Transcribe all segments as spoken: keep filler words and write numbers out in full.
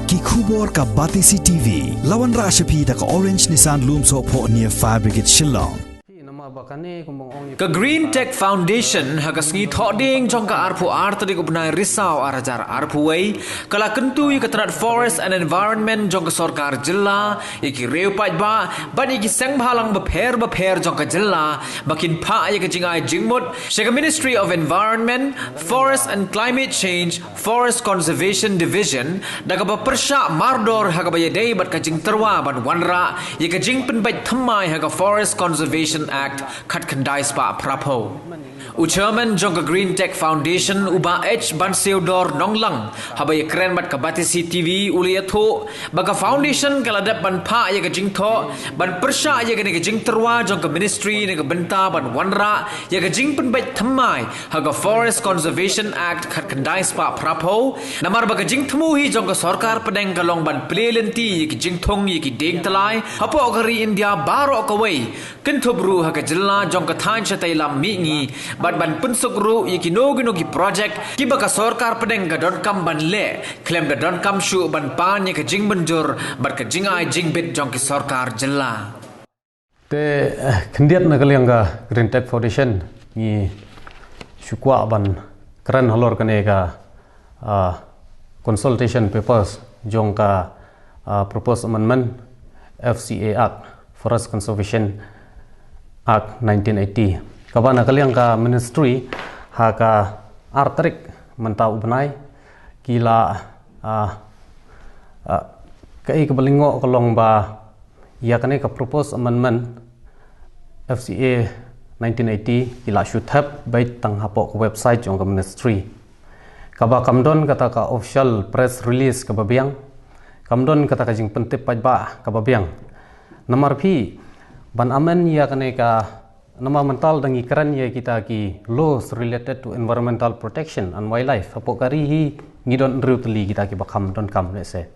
Ki khubor ka Batesi T V. La wanrah sha phi da ka Orange Nissan Lumsohphoh near Fire Brigade Shillong. Ka Green Tech Foundation ha ka sngi Thohdieng jong ka arphew ar tarik u bnai Risaw ar hajar arphew wei ka la kyntu ïa ka tnat Forest and Environment jong ka sorkar jylla, ïa ki riew paidbah bad ïa ki seng bhalang bapher bapher jong ka jylla ba kin phah ïa ka jingai jingmut sha ka Ministry of Environment, Forest and Climate Change, Forest Conservation Division, da kaba pyrshah mardor ha kaba ïadei bad ka jingtyrwa ban wanrah ïa ka jingpynbeit thymmai ha ka Forest Conservation Act khatkhyndai spah phraphew. U chairman jong ka Green Tech Foundation, u Bah H Bansiewdor Nonglang, haba ïakren bad ka Batesi T V u la ïathuh ba ka foundation ka la dep ban phah ïa ka jingthoh ban pyrshah ïa kane ka jingtyrwa jong ka ministry na ka bynta ban wanrah ïa ka jingpynbeit thymmai ha ka Forest Conservation Act khatkhyndai spah phraphew, namar ba ka jingthmu hi jong ka sorkar pdeng ka long ban plie lynti ïa ki jingthung ïa ki dieng tylai hapoh ka ri India baroh kawei, kynthup ruh ha ka jylla jong ka thaiñ shatei lam mihngi, bad ban pynsuk ruh ïa kino kino ki projek kiba ka sorkar pdeng ka donkam ban leh, khlem da donkam shuh ban pan ïa ka jingmynjur bad ka jingai jingbit jong ki sorkar jylla. Te, eh, khyndiat na ka liang ka Green Tech Foundation ngi shu kwah ban kren halor kane ka, ah, consultation papers jong ka, ah, proposed amendment F C A Act, Forest Conservation Act nineteen eighty. Kaba na ka liang ka ministry ha ka ar tarik mynta u bnai ki la, ah, ah, kaei kaba lyngngoh ka long ba ïa kane ka proposed amendment F C A nineteen eighty ki la shu thep beit tang hapoh ka website jong ka ministry. Kaba kam don kata ka official press release kaba biang, kam don kata ka jingpyntip paidbah kaba biang. Namar phi, ban amend ïa kane ka, namar mynta lada ngi kren ïa kita ki laws related to environmental protection and wildlife, hapoh ka ri hi ngi don hynriew tylli kita kiba kham donkam, let's say.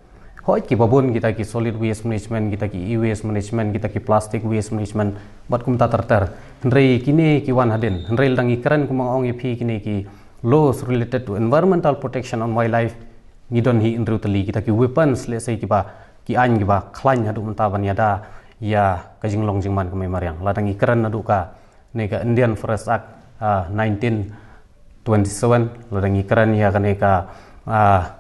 Hooid, kiba bun kita ki solid waste management, kita ki e-waste management, kita ki plastic waste management, bad kumta ter ter. Hynrei kine ki wan hadien, hynrei lada ngi kren kumba nga ong ïa phi kine ki laws related to environmental protection and wildlife, ngi don hi hynriew tylli kita ki weapons, let's say, kiba, ki aiñ kiba khlaiñ haduh mynta ban ïada ïa ka jinglong jingman ka mei mariang. Lada ngi kren haduh kane ka Indian Forest Act, ah, nineteen twenty-seven, lada ngi kren ïa kane ka, ah,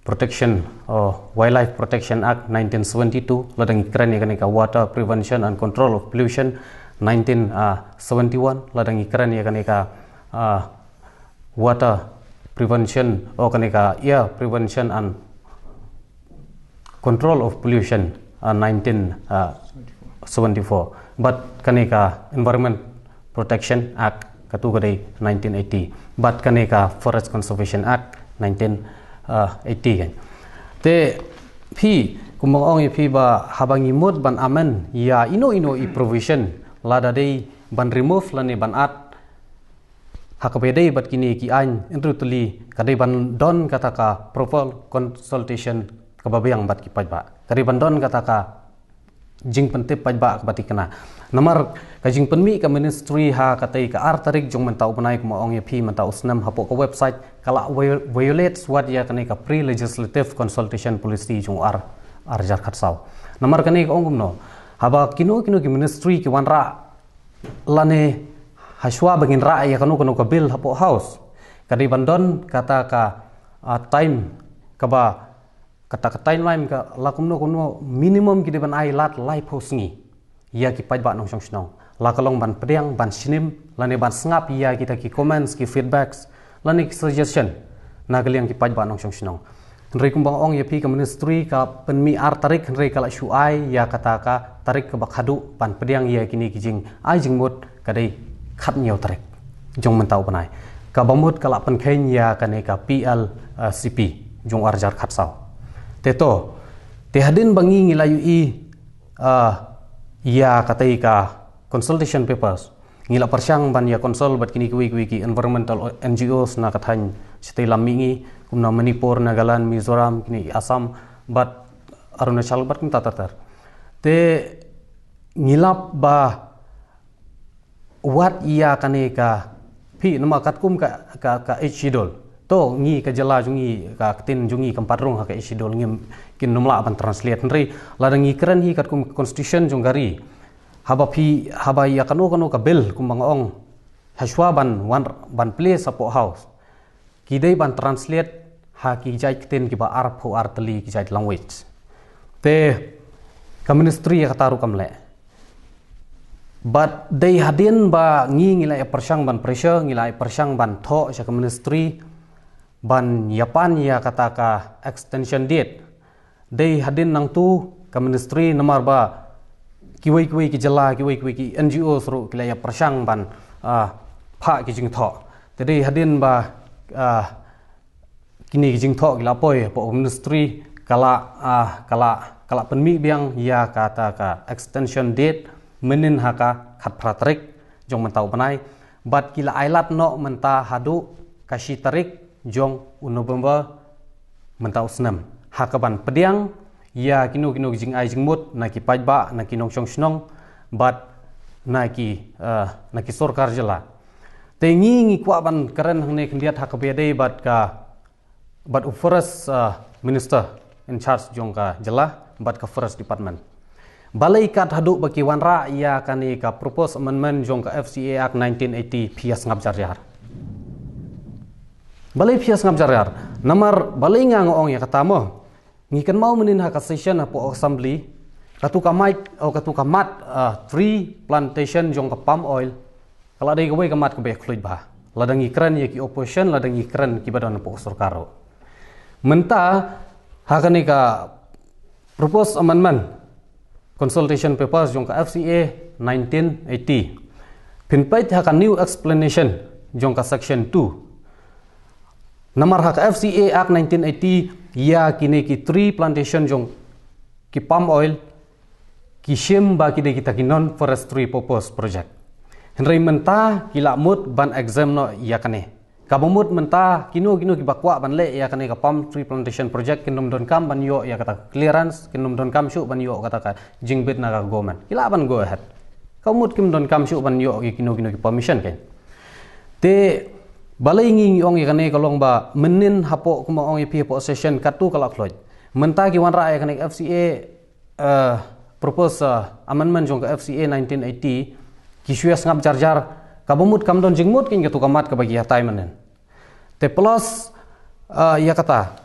Protection, oh, Wildlife Protection Act nineteen seventy-two, lada ngi kren ïa kane ka Water Prevention and Control of Pollution nineteen seventy-one, lada ngi kren ïa kane ka, ah, Water Prevention, oh, kane ka Air Prevention and Control of Pollution, ah, nineteen seventy-four. Bad kane ka Environment Protection Act, katu ka dei nineteen eighty. Bad kane ka Forest Conservation Act nineteen eighty kan. Te phi, kumba nga ong ïa phi ba haba ngi mut ban amend ïa ino ino i provision, lada dei ban remove lane ban add, ha kaba ïadei bad kine ki aiñ hynriew tylli, ka dei ban don kata ka proper consultation kaba biang bad ki paidbah. Ka dei ban don kata ka jingpyntip paidbah kaba thikna. Namar ka jingpynmih ka ministry ha katei ka ar tarik jong mynta u bnai, kumba ong ïa phi mynta u snem, hapoh ka website ka la vio-, violates wat ïa kane ka pre-legislative consultation policy jong u ar, ar hajar khatsaw. Namar kane ka ong kumno, haba kino kino ki ministry ki wanrah lane hashwa ba ngin rah ïa kano kano ka bill hapoh House, ka dei ban don kata ka, ah, time kaba, kata ka timeline ka la kumno kumno, minimum ki dei ban ai lad laiphew sngi ïa ki paidbah nongshong shnong, la ka long ban pdiang, ban shim, lane ban sngap ïa kita ki comments, ki feedbacks, lane ki suggestion na ka liang ki paidbah nongshong shnong. Hynrei kumba nga ong ïa phi, ka ministry ka pynmih ar tarik, hynrei ka la shu ai ïa kata ka tarik kaba khadduh ban pdiang ïa kine ki jingai jingmut, ka dei khathynñiew tarik jong mynta u bnai. Kaba mut ka la pynkheiñ ïa kane ka P L C P jong ar hajar khatsaw. Te to, te hadien ba ngi, ngi la ïohi, ah, ïa katei ka consultation papers, ngi la pyrshang ban ïa consult bad kine kiwei kiwei ki environmental N G Os na ka thaiñ shatei lam mihngi, kumba Manipur, Nagaland, Mizoram, kine Assam bad Arunachal bad kumta ter ter. Te ngi lap ba wat ïa kane ka, phi, namar katkum ka, ka, ka Eighth Schedule, to ngi ka jylla jong ngi, ka ktien jong ngi kam pat rung ha ka Eighth Schedule, ngim, kin nym lah ban translate. Hynrei lada ngi kren hi katkum constitution jong ka ri, haba phi, haba ïa kano kano ka bill kumba nga ong, hashwa ban wan, ban plie shapoh House, ki dei ban translate ha ki jait ktien kiba arphew ar tylli, ki jait language. Te ka ministry ïa kata ruh kam leh. Bad dei hadien ba ngi, ngi la ïa pyrshang ban pressure, ngi la ïa pyrshang ban thoh sha ka ministry ban ïa pan ïa kata ka extension date. Dei hadien nangtu ka ministry, namar ba kiwei kiwei ki jylla, kiwei kiwei ki N G Os ruh ki la ïa pyrshang ban, ah, phah ki jingthoh. Te dei hadien ba, ah, kine ki jingthoh ki la poi hapoh ministry, ka la, ah, ka la, ka la pynmih biang ïa kata ka extension date mynnin ha ka khatphra tarik jong mynta u bnai, bad ki la ailad noh mynta haduh ka shi tarik jong u November mynta u snem, ha kaban pdiang ïa kino kino ki jingai jingmut na ki paidbah, na ki nongshong shnong, bad na ki, eh, na ki sorkar jylla. Te ngi, ngi kwah ban kren hangne khyndiat ha kaba ïadei bad ka, bad u Forest, eh, Minister in charge jong ka jylla bad ka Forest Department. Balei kat haduh ba ki wanrah ïa kane ka proposed amendment jong ka F C A Act nineteen eighty phi ïa sngap jar jar? Balei phi ïa sngap jar jar? Namar balei nga, nga ong ïa kata mo? Ngi kynmaw mynnin ha ka session hapoh Assembly, katu ka mat, oh, katu ka mat, ah, tree plantation jong ka palm oil, ka la dei kawei ka mat kaba khluid bha. Lada ngi kren ïa ki opposition, lada ngi kren kiba don hapoh sorkar ruh. Mynta ha kane ka proposed amendment consultation papers jong ka F C A nineteen eighty, phin peit ha ka new explanation jong ka section two. Namar ha ka F C A Act nineteen eighty, ïa kine ki tree plantation jong ki palm oil ki shim ba ki dei kita ki non forestry purpose project. Hynrei mynta ki la mut ban exempt noh ïa kane. Kaba mut mynta kino kino kiba kwah ban leh ïa kane ka palm tree plantation project kin nym donkam ban ïoh ïa kata ka clearance, kin nym donkam shuh ban ïoh kata ka jingbit na ka government. Ki lah ban go ahead. Kaba mut kim donkam shuh ban ïoh ïa kino kino ki permission kein. Te balei ngi, ngi ong ïa kane, ka long ba mynnin hapoh, kumba ong ïa phi, hapoh session katu ka la khluid. Mynta ki wanrah ïa kane ka F C A, eh, proposed, eh, amendment jong ka F C A nineteen eighty, ki shu ïa sngap jar jar, kaba mut kam don jingmut kein katu ka mat kaba ki hatai mynnin. Te plus, eh, ïa kata,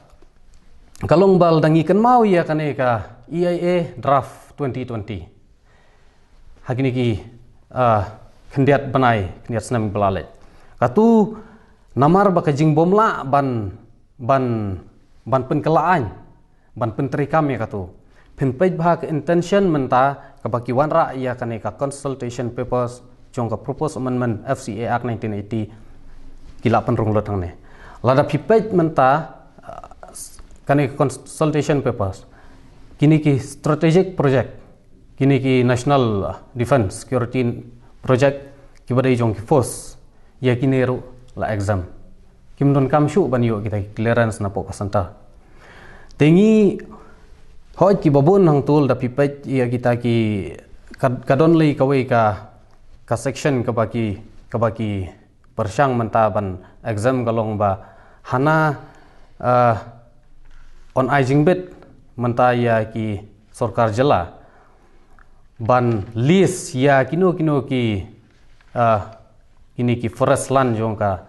ka long ba lada ngi kynmaw ïa kane ka E I A draft twenty twenty, ha kine ki, ah, khyndiat bnai, khyndiat snem ba la leit, katu namar ba ka jingbym lah ban, ban, ban pynkylla aiñ, ban pyntreikam ïa katu. Phin peit bha ka intention mynta kaba ki wanrah ïa kane ka consultation papers jong ka proposed amendment F C A Act nineteen eighty, ki la pynrung lut hangne. Lada phi peit mynta, ah, kane ka consultation papers, kine ki strategic project, kine ki National Defence Security Project, kiba dei jong ki force, ïa kine ruh la exempt. Kim donkam shuh ban ïoh kita ki clearance napoh ka centre. Te ngi, hooid, kiba bun hangtu lada phi peit ïa kita ki, ka, ka don lei kawei ka, ka section kaba ki, kaba ki pyrshang mynta ban exempt, ka long ba hana, eh, yn ai jingbit mynta ïa ki sorkar jylla ban lease ïa kino kino ki, ah, kine ki forest land jong ka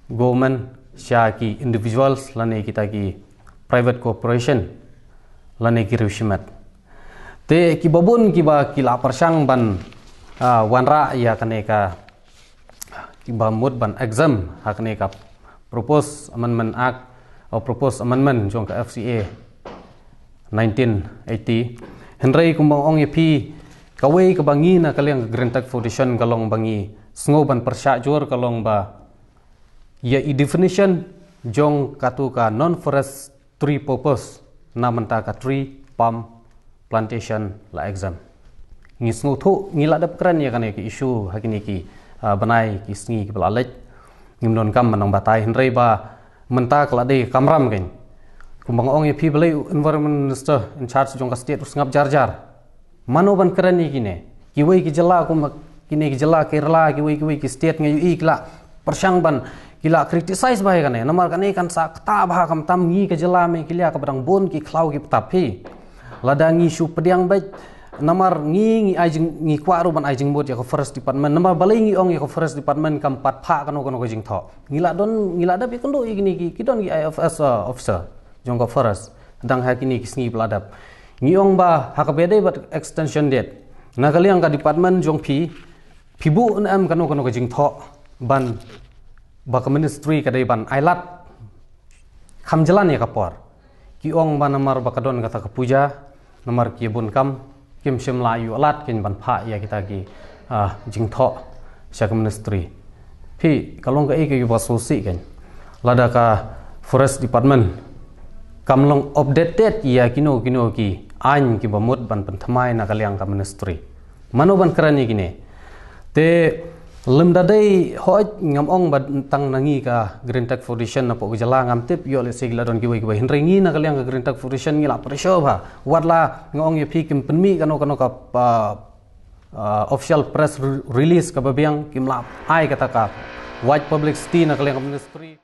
government sha ki individuals lane kita ki private corporation lane ki riew shimet. Te kiba bun kiba ki la pyrshang ban, ah, wanrah ïa kane ka, kiba mut ban exempt ha kane ka proposed amendment act, or proposed amendment jong ka F C A nineteen eighty. Hynrei kumba ong ïa phi, kawei kaba ngi na ka liang ka Green Tech Foundation ka long ba ngi sngew ban pyrshah jur ka long ba ïa i definition jong katu ka non forest tree purpose na mynta ka tree palm plantation la exempt. Ngi sngewthuh, ngi la dep kren ïa kane ka issue ha kine ki, ah, bnai ki sngi kiba la leit. Ngim donkam ban nang batai, hynrei ba mynta ka la dei ka kamram kein. Kumba nga ong ïa phi, balei u Environment Minister in charge jong ka state u sngap jar jar? Mano ban kren ïa kine? Kiwei ki jylla kum kine ki jylla Kerala, kiwei kiwei ki state nga ïohi ki la pyrshang ban Ki la criticize bha ïa kane, namar kane kan sa kata bha khamtam ngi ka jylla Meghalaya kaba dang bun ki khlaw ki btap hi. Lada ngi shu pdiang beit, namar ngi ngi ai jing, ngi kwah ruh ban ai jingmut ïa ka Forest Department, namar balei ngi ong ïa ka Forest Department kam pat phah kano kano ka jingthoh. Ngi la don, ngi la dep ïakynduh ïa kine ki, ki don ki I F S, uh, officer jong ka Forest dang ha kine ki sngi ba la dep. Ngi ong ba ha kaba ïadei bad extension date, na ka liang ka department jong phi, phi buh ne em kano kano ka jingthoh ban ba ka ministry ka dei ban ai lad kham jlan ïa ka por. Ki ong ba namar ba ka don kata ka puja, namar ki bun kam, kim shym la ïoh lad kin ban phah ïa kita ki, ah, jingthoh sha ka ministry. Phi, ka long kaei kaei ba sngewsih kein. Lada ka Forest Department kam long updated ïa kino kino ki aiñ kiba mut ban pynthymmai na ka liang ka ministry. Mano ban kren ïa kine? Te lymda dei, hooid, ngam ong ba tang na ngi ka Green Tech Foundation napoh ka jylla, ngam tip ïoh lehse ki la don kiwei kiwei, hynrei ngi na ka liang ka Green Tech Foundation ngi la pressure bha. Wat la nga ong ïa phi kim pynmih kano kano ka, ah, ah, official press re-, release kaba biang, kim la ai kata ka wide publicity na ka liang ka ministry.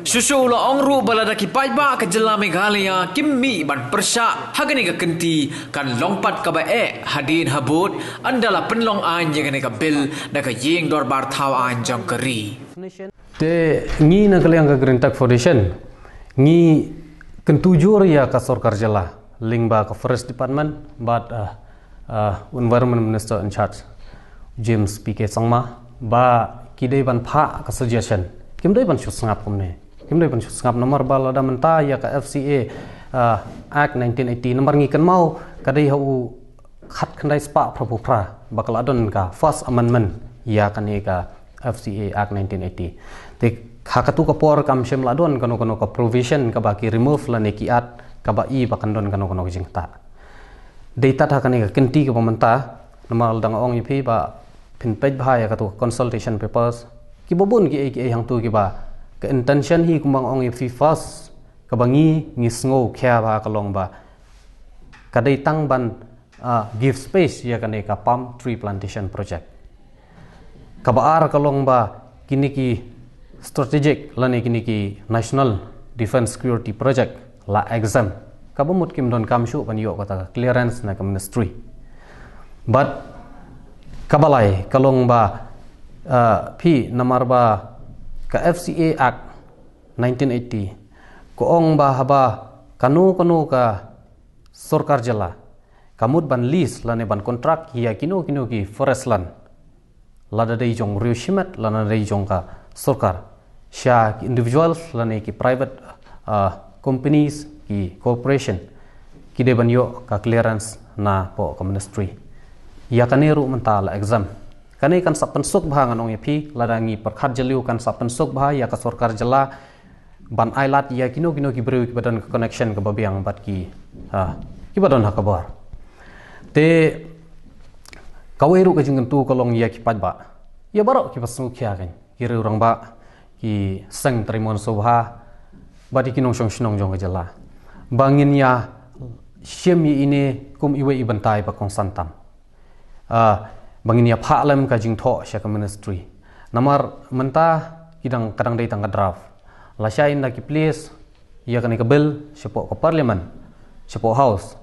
Shuh shuh u la ong ruh ba lada ki paidbah ka jylla Meghalaya kim mih ban pyrshah ha kane ka kynti, kan long pat kaba eh hadien habud ynda la pynlong aiñ ïa kane ka bill da ka ïing dorbar thaw aiñ jong ka ri. Te ngi na ka liang ka Green Tech Foundation ngi kyntu jur ïa ka sorkar jylla lyngba ka Forest Department bad, ah, ah, Environment Minister in charge, James P K Sangma, ba ki dei ban phah ka suggestion. Kim dei ban shu sngap kumne. Kim dei ban shu sngap namar ba lada mynta ïa ka F C A, ah, Act nineteen eighty, namar ngi kynmaw ka dei ha u khatkhyndai spah phraphew phra ba ka la don ka First Amendment ïa kane ka F C A Act nineteen eighty. Te ha katu ka por kam shym la don kano kano ka provision kaba ki remove lane ki add kaba i ba kan don kano kano ka jingktah. Dei tad ha kane ka kynti kaba mynta, namar lada nga ong ïa phi ba phin peit bha ïa katu ka consultation papers, kiba bun kiei kiei hangtu kiba, ka intention hi kumba nga ong ïa phi first, kaba ngi ngi sngewkhia bha ka long ba ka dei tang ban, ah, give space ïa kane ka palm tree plantation project. Kaba ar ka long ba kine ki strategic lane kine ki National Defence Security Project la exempt, kaba mut kim donkam shuh ban ïoh kata ka clearance na ka ministry. But kaba lai ka long ba, ah, phi, namar ba ka F C A Act nineteen eighty ka ong ba haba kano kano ka sorkar jylla ka mut ban lease lane ban contract ïa kino kino ki forest land, lada dei jong u riew shimet lane dei jong ka sorkar, sha ki individuals lane ki private, ah, companies, ki corporation, ki dei ban ïoh ka clearance napoh ka ministry. Ïa kane ruh mynta la exempt. Kane kan sa pynsuk bha, ngan ong ïa phi, lada ngi pyrkhat jylliew kan sa pynsuk bha ïa ka sorkar jylla ban ai lad ïa kino kino ki briew kiba don ka connection kaba biang bad ki, ah, kiba don ha ka bor. Te kawei ruh ka jingkyntu ka long ïa ki paidbah, ïa baroh kiba sngewkhia, kan, ki riew rangbah, ki seng trimon sngewbha bad ïa ki nongshong shnong jong ka jylla, ba ngin ïa shim ïa ine kum iwei i bynta iba kongsan tam. Ah, ba ngin ïa phah lem ka jingthoh sha ka ministry. Namar mynta ki dang, ka dang dei tang ka draft. Lashai ynda ki place ïa kane ka bill shapoh ka parliament, shapoh house,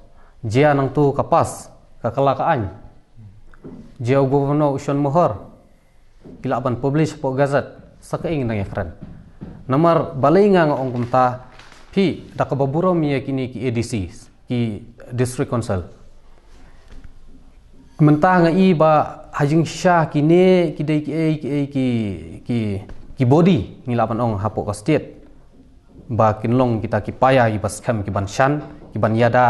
jia nangtu ka pass, ka kylla ka aiñ, jia u governor u shon mohor, ki lah ban publish hapoh gazette, sa kaei ngi dang ïakren. Namar balei nga nga ong kumta, phi, da kaba burom ïa kine ki A D Cs, ki district council. Mynta nga i ba ha jingshisha kine ki dei kiei kiei ki, ki, ki body, ngi lah ban ong, hapoh ka state, ba kin long kita ki paia kiba skhem, kiban shan, kiban ïada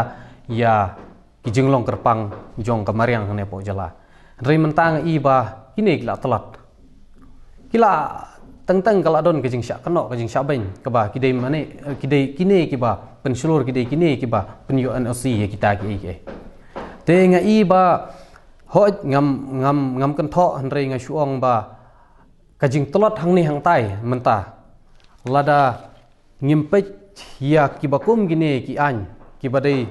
ïa ki jinglong kyrpang jong ka mariang hangne hapoh jylla. Hynrei mynta nga i ba kine ki la tlot. Ki la, teng teng ka la don ka jingshah kynnoh, ka jingshah beiñ, kaba ki dei mane, eh, ki dei kine kiba pynshlur, ki dei kine kiba pynïoh N O C ïa kita kiei kiei. Te nga i ba, hooid, ngam, ngam, ngam kynthoh, hynrei nga shu ong ba ka jingtlot hangne hangtai mynta, lada ngim peit ïa kiba kum kine ki aiñ, kiba dei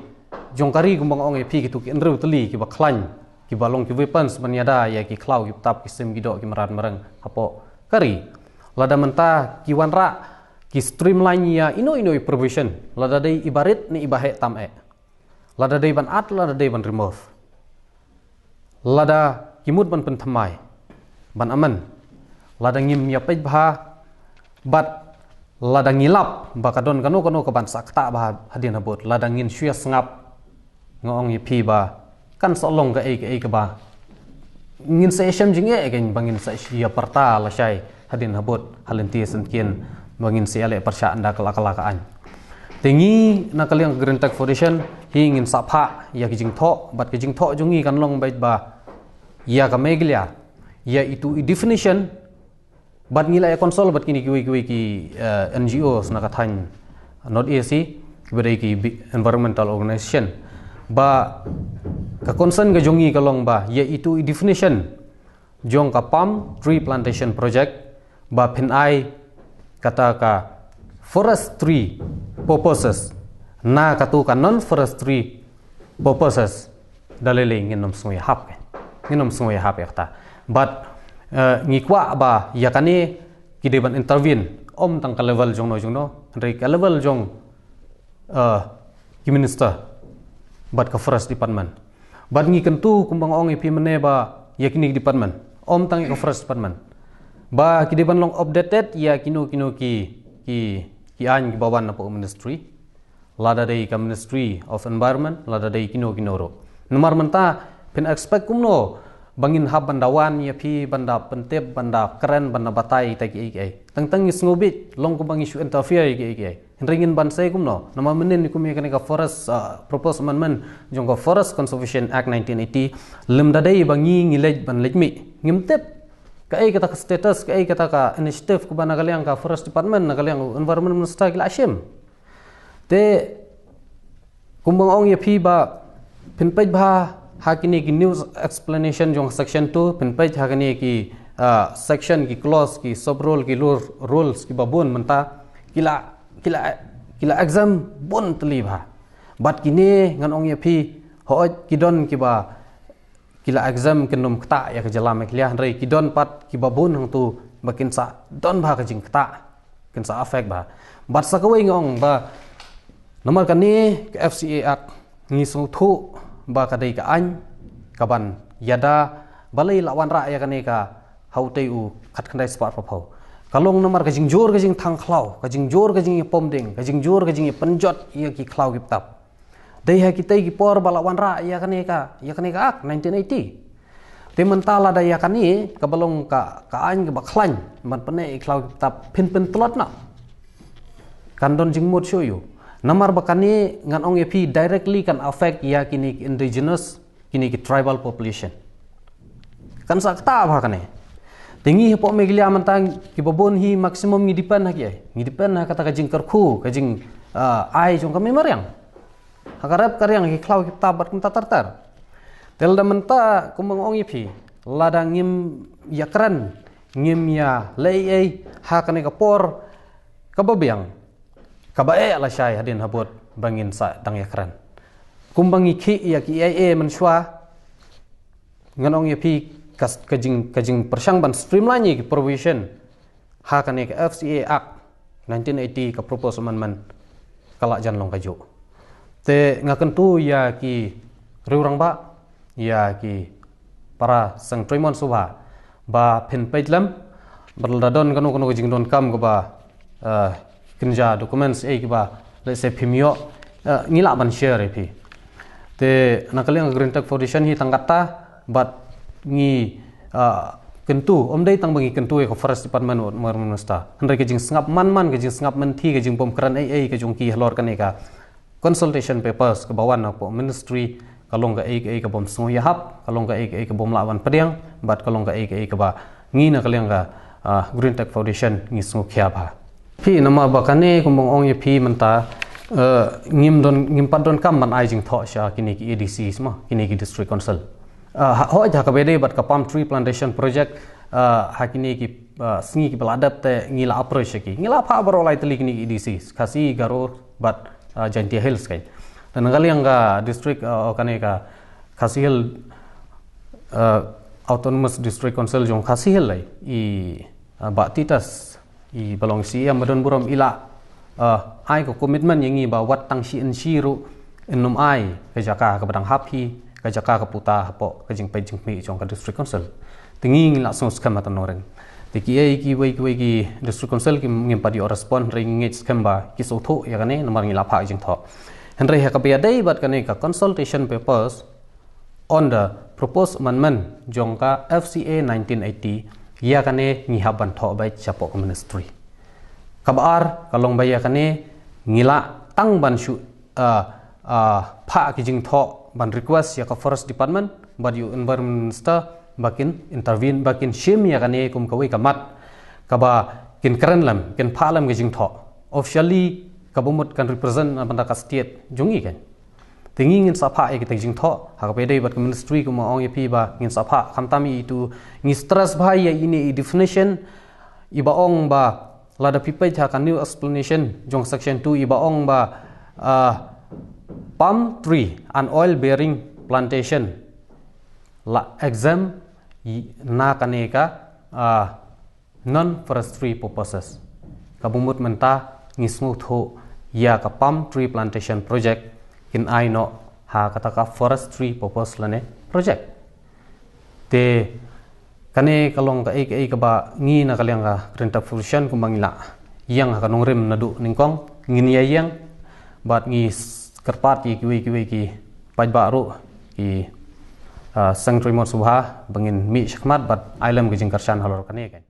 jong ka ri, kumba nga ong ïa phi, kitu ki hynriew tylli kiba khlaiñ, kiba long ki weapons ban ïada ïa ki khlaw, ki btap, ki sim, ki doh, ki mrad mareng hapoh ka ri. Lada mynta ki wanrah ki streamline ïa ino ino i provision, lada dei i ba rit ne i ba heh tam eh. Lada dei ban add, lada dei ban remove. Lada ki mut ban pynthymmai, ban amend. Lada ngim ïa peit bha, bad lada ngi lap ba ka don kano kano kaban sah ktah bha hadien habud, lada ngin shu ïa sngap, nga ong ïa phi ba kan sa long kaei kaei kaba ngin sa ïa shem jingeh, kan ba ngin sa ïa pyrta lashai hadien habud, ha lynti syngkien, ba ngin sa ïa leh pyrshah ynda kylla kylla ka aiñ. Te ngi na ka liang Green Tech Foundation hi ngin sa phah ïa ki jingthoh, bad ki jingthoh jong ngi kan long beit ba ïa ka Meghalaya, ïa itu i definition, bad ngi la ïa consult bad kine kiwei kiwei ki, eh, N G Os na ka thaiñ North East, kiba dei ki bi-, environmental organization. Ba ka concern ka jong ngi ka long ba ïa itu i definition jong ka palm tree plantation project, ba phin ai kata ka forestry purposes na katu ka non forestry purposes, da lei lei ngin ym sngew ïahap, kan. Ngin ym sngew ïahap ïa kata. Bad, eh, ngi kwah ba ïa kane ki dei ban intervene, ym tang ka level jong no jong no, hynrei ka level jong, eh, ki minister bad ka forest department. Bad ngi kyntu kumba nga ong ïa phi mynne ba ïa kine ki department, ym tang ïa ka forest department, ba ki dei ban long updated ïa kino kino ki, ki, ki aiñ kiba wan na pdeng ministry. Lada dei ka Ministry of Environment, lada dei kino kino ruh. Namar mynta phin expect kumno ba ngin hap ban da wan ïa phi, ban da pyntip, ban da kren, ban da batai ïa kita kiei kiei. Tang tang ngi sngewbit long kumba ngi shu interfere ïa kiei kiei. Hynrei ngin ban sei kumno? Namar mynhynnin kum ïa kane ka forest, uh, proposed amendment jong ka Forest Conservation Act nineteen eighty, lymda dei ba ngi ngi leit ban leit mih, ngim tip kaei kata ka status, kaei kata ka initiative kaba na ka liang ka Forest Department, na ka liang Environment Minister ki la shim. Te kumba nga ong ïa phi ba phin peit bha ha kine ki news explanation jong section two, phin peit ha kine ki, ah, section, ki clause, ki sub rule, ki rule, rules kiba bun mynta ki la, ki la, ki la exempt bun tylli bha. Bad kine ngan ong ïa phi, hooid ki don kiba ki la exempt, kin ym ktah ïa ka jylla Meghalaya, hynrei ki don pat kiba bun hangtu ba kin sa don bha ka jingktah, kin sa affect bha. Bad sa kawei nga ong ba namar kane ka F C A Act ngi sngewthuh ba ka dei ka aiñ kaban ïada, balei la wanrah ïa kane ka ha utei u khatkhyndai spah arphew. Ka long namar ka jingjur ka jingthang khlaw, ka jingjur ka jingïapom dieng, ka jingjur ka jingïapynjot ïa ki khlaw ki btap. Dei ha kitei ki por ba la wanrah ïa kane ka, ïa kane ka Act nineteen eighty. Te mynta lada ïa kane kaba long ka, ka aiñ kaba khlaiñ ban pynneh ïa ki khlaw ki btap, phin pyntlot noh, kan don jingmut shuh ïa u. Namar ba kane ngan ong ïa phi directly kan affect ïa kine ki indigenous, kine ki tribal population. Kan sa ktah bha kane. Te ngi hapoh Meghalaya mynta kiba bun hi maximum ngi depend ha kiei? Ngi depend ha kata ka jingkyrkhu, ka jing, ah, ai jong ka mei mariang. Ha ka rep ka riang, ki khlaw ki btap bad kumta ter ter. Te lada mynta kumba nga ong ïa phi, lada ngim ïakren, ngim ïaleh ei ha kane ka por kaba biang, kaba eh lashai hadien habud ba ngin sa dang ïakren. Kumba ngi khih ïa ki E I A mynshuwa, ngan ong ïa phi ka, ka jing, ka jingpyrshang ban streamline ïa ki provision ha kane ka F C A Act nineteen eighty, ka proposed amendment, ka la jan long kajuh. Te nga kyntu ïa ki riew rangbah, ïa ki para seng treimon sngewbha ba phin peit lem, bad lada don kano kano ka jingdonkam kaba, eh, kynja documents eh kiba, let's say, phim ïoh, eh, ngi lah ban share ïa phi. Te na ka liang ka Green Tech Foundation hi tang katta, bad ngi, ah, kyntu, ym dei tang ba ngi kyntu ïa ka Forest Department bad Environment Minister. Hynrei ka jingsngap man man, ka jingsngap mynthi, ka jingbymkren ei ei ka jong ki halor kane ka consultation papers kaba wan na pdeng ministry, ka long kaei kaei ka bym sngew ïahap, ka long kaei kaei ka bym lah ban pdiang, bad ka long kaei kaei kaba ngi na ka liang ka, ah, Green Tech Foundation ngi sngewkhia bha. Phi, namar ba kane kumba nga ong ïa phi mynta, eh, ngim don, ngim pat donkam ban ai jingthoh sha kine ki A D Cs mo, kine ki District Council. Ah, ha, hooid ha kaba ïadei bad ka palm tree plantation project, ah, ha kine ki, ah, sngi kiba la dep te ngi la approach ïa ki. Ngi la phah baroh lai tylli kine ki A D Cs, Khasi, Garo bad, ah, Jaintia Hills, kan. Te na ka liang ka district, ah, kane ka Khasi Hills, ah, Autonomous District Council jong Khasi Hills, lai, i, ah, Bah Titus I ba long C E M ba don burom i la, uh, ai ka commitment ïa ngi ba wat tang shi inshi ruh in ym ai ka jaka kaba dang hap hi, ka jaka ka puta hapoh ka jingpeit jingkhmih jong ka District Council. Te ngi ngi la sngewskhem ha kata ka nongrim. Te kiei kiwei kiwei ki District Council kim, ngim pat ïoh respond, hynrei ngi ngeit skhem ba ki sngewthuh ïa kane namar ngi la phah jingthoh. Hynrei ha kaba ïadei bad kane ka consultation papers on the proposed amendment jong ka F C A nineteen eighty, ïa kane ngi hap ban thoh beit shapoh ka Ministry. Kaba ar ka long ba ïa kane ngi la tang ban shu, uh, uh, phah ki jingthoh ban request ïa ka Forest Department bad ïa u Environment Minister ba kin intervene, ba kin shim ïa kane kum kawei ka mat kaba kin kren lem, kin phah lem ka jingthoh. Officially kaba mut kan represent na bynta ka state jong ngi kan. Te ngi ngin sa phah ïa kita ki jingthoh ha kaba ïadei bad ka Ministry, kumba ong ïa phi ba ngin sa phah. Khamtam ïa itu ngi stress bha ïa ine i definition i ba ong ba, lada phi peit ha ka new explanation jong section two, i ba ong ba, uh, palm tree and oil bearing plantation la exempt na kane ka, uh, non forestry purposes. Kaba mut mynta ngi sngewthuh ïa ka palm tree plantation project kin ai noh ha kata ka forestry purpose lane project. Te kane ka long kaei kaei kaba ngi na ka liang ka Green Tech Foundation kumba ngi la ïeng ha ka nongrim naduh nyngkong, ngin ïa ïeng bad ngi kyrpad ïa kiwei kiwei ki paidbah ruh, ki, uh, Seng Trai Mawsynram ba ngin mih shakhmat bad ai lem ka jingkyrshan halor kane kan.